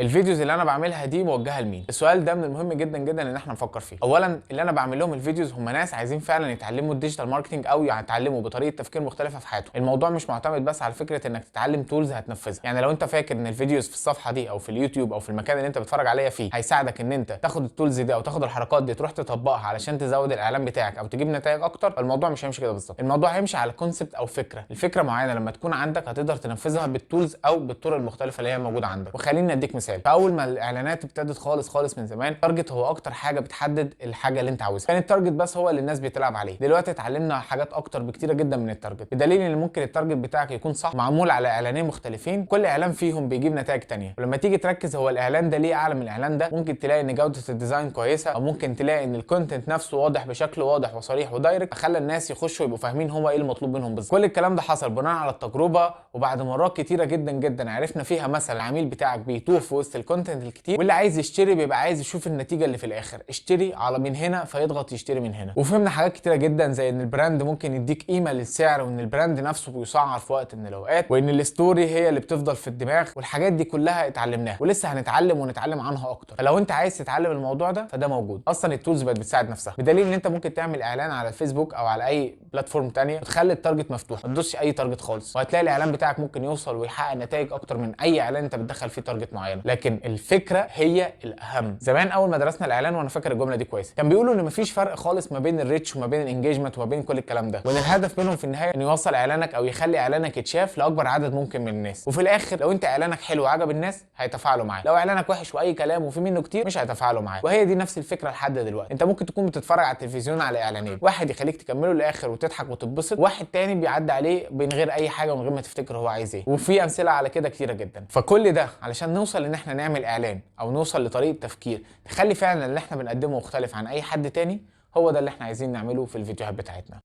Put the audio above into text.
ال videos اللي انا بعملها دي موجهة لمين؟ السؤال ده من المهم جدا جدا ان احنا نفكر فيه. اولا، اللي انا بعمل لهم ال videos هم ناس عايزين فعلا يتعلموا ال digital marketing او يتعلموا بطريقة تفكير مختلفة في حياتهم. الموضوع مش معتمد بس على فكرة انك تتعلم tools هتنفذها. يعني لو انت فاكر ان ال videos في الصفحة دي او في اليوتيوب او في المكان اللي انت بتتفرج عليا فيه هيساعدك ان انت تاخد ال tools دي او تاخد الحركات دي تروح تطبقها علشان تزود الاعلان بتاعك او تجيب نتائج اكتر، الموضوع مش هيمشي كده بالظبط. الموضوع هيمشي على concept او فكره، الفكرة معينة لما تكون عندك هتقدر تنفذها بال tools او بالطرق المختلفة اللي هي موجودة عندك. وخليني اديك مثال. فاول ما الاعلانات ابتدت خالص خالص من زمان، target هو اكتر حاجة بتحدد الحاجة اللي انت عاوزها. كان ال target بس هو اللي الناس بتلعب عليه. دلوقتي اتعلمنا حاجات اكتر بكتيره جدا من ال target، بدليل ان ممكن ال target بتاعك يكون صح معمول على اعلانين مختلفين، كل اعلان فيهم بيجيب نتائج تانية. ولما تيجي تركز هو الاعلان ده ليه اعلى من الاعلان ده، ممكن تلاقي ان جوده ال design كويسه، او ممكن تلاقي ان ال content نفسه واضح بشكل واضح وصريح و direct، خلى الناس يخشوا يبقوا فاهمين هو ايه المطلوب منهم بالظبط. كل الكلام ده حصل بناء على التجربة وبعد مرات كتيرة جدا جدا عرفنا فيها مثلا العميل بتاعك بيتوه في وسط ال content الكتير، واللي عايز يشتري بيبقى عايز يشوف النتيجة اللي في الاخر، اشتري على من هنا فيضغط يشتري من هنا. وفهمنا حاجات كتيرة جدا زي ان ال brand ممكن يديك قيمة للسعر، وان ال brand نفسه بيسعر في وقت من الاوقات، وان ال story هي اللي بتفضل في الدماغ. والحاجات دي كلها اتعلمناها ولسه هنتعلم ونتعلم عنها اكتر. فلو انت عايز تتعلم الموضوع ده فده موجود اصلا. ال tools بقت بتساعد نفسها، بدليل ان انت ممكن تعمل اعلان على الفيسبوك او على اي platform تانية وتخلي ال target مفتوح، ما تدوسش اي target خالص، وهتلاقي الاعلان بتاعك ممكن يوصل ويحقق نتائج اكتر من اي اعلان انت بتدخل فيه target معين. لكن الفكرة هي الاهم. زمان اول ما درسنا الاعلان، وانا فاكر الجملة دي كويس، كان بيقولوا ان مفيش فرق خالص ما بين ال reach وما بين ال engagement وما بين كل الكلام ده، وان الهدف منهم في النهاية انه يوصل اعلانك او يخلي اعلانك يتشاف لاكبر عدد ممكن من الناس. وفي الاخر لو انت اعلانك حلو وعجب الناس هيتفاعلوا معاه، لو اعلانك وحش واي كلام وفي منه كتير مش هيتفاعلوا معاه. وهي دي نفس الفكرة لحد دلوقتي. انت ممكن تكون بتتفرج على التلفزيون على اعلانين، واحد يخليك تكمله للاخر وتضحك وتتبسط، واحد تاني بيعدي عليه من غير اي حاجة ومن غير ما تفتكر هو عايز ايه. وفي امثلة على كده كتيرة جدا. فكل ده علشان نوصل ان احنا نعمل اعلان او نوصل لطريقه تفكير تخلي فعلا اللي احنا بنقدمه مختلف عن اي حد تاني. هو ده اللي احنا عايزين نعمله في الفيديوهات بتاعتنا.